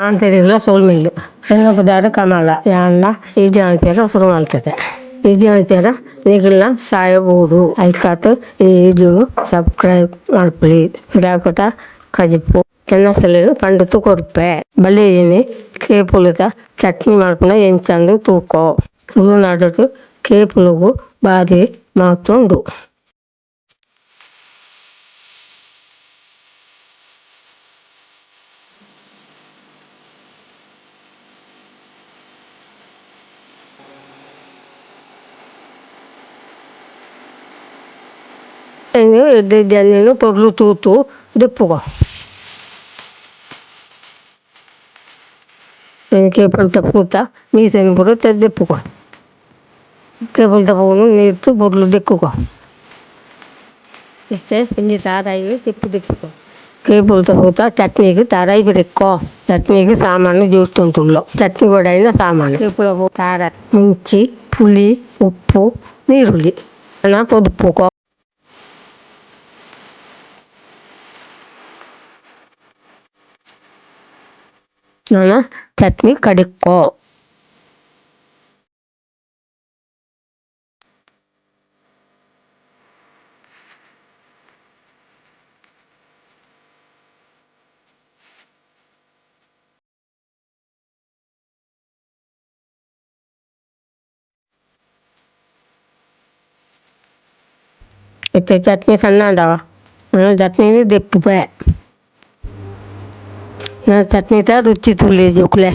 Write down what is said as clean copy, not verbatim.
ಮಾಂತೆರೆಗ್ಲ ಸೊಲ್ಮೆಲು. ಎನ್ನ ಪುದರ್ ಕಮಲ. ಯಾನ್ಲ ಈ ಮನ್ಪೆರೆ ಸುರು ಮಲ್ತುದೆ. ಈ ಮನ್ಪೆರೆ ನಿಕಲ್ನ ಸಾಯ ಬೋಡು. ಐಕಾತ್ ಈ ವಿಡಿಯೋ ಸಬ್ಸ್ಕ್ರೈಬ್ ಮನ್ಪುಲೆ. ಪಿರಾಕುದ ಕಜಿಪು ತೆನಸುಲೆನ್ ಪಂಡುದು ಕೊರ್ಪೆ. ಬಲೆ ಇನಿ ಕೇಪುಲದ ಚಟ್ನಿ ಮನ್ಪುನ ಎಂಚಂದ್ ತೂಕೊ. ತುಳುನಾಡುಡು ಕೇಪುಲೊಗು ಬಾರಿ ಮಹತ್ವ ಉಂಡು. ಎಡ್ಡೆ ಇಜ್ಜಂದಿನ ಪೊರ್ಲು ತೂತು ದೆಪ್ಪುಗ. ಕೇಪುಲದ ಪೂತ ಮೀಸೆನ್ ಪೂರ ದೆಪ್ಪುಗ. ಕೇಪುಲದ ಪೂನು ನೀರ್ಡ್ ಪೊರ್ಲು ದೆಕ್ಕುಗ. ಇತ್ತೆ ಒಂಜಿ ತಾರಾಯಿನ್ ತೆಪ್ಪು ದೆಪ್ಪುಗ. ಕೇಪುಲದ ಪೂತ ಚಟ್ನಿಗ್ ತಾರಾಯಿ ಬಿರೆಕ್ಕೋ. ಚಟ್ನಿಗ್ ಸಾಮಾನು ಜೋಡ್ತೊಂದುಲ್ಲೊ. ಚಟ್ನಿ ಬೋಡಾಯಿನ ಸಾಮಾನು. ಕೇಪುಲ ಪೂ ತಾರಾಯಿ ಮುಂಚಿ ಪುಳಿ ಉಪ್ಪು ನೀರುಳ್ಳಿ ನನ ಪೊದುಪ್ಪುಗೊ. ನನ ಚಟ್ನಿ ಕಡೆಕ್ಕೋ. ಇತ್ತೆ ಚಟ್ನಿ ಸಣ್ಣ ಆಂಡವ ಚಟ್ನಿನ್ ದೆಪ್ಪುವೆ. ನನ ಚಟ್ನಿದ ರುಚಿ ತೂಲೆ ಜೋಕುಲೆ.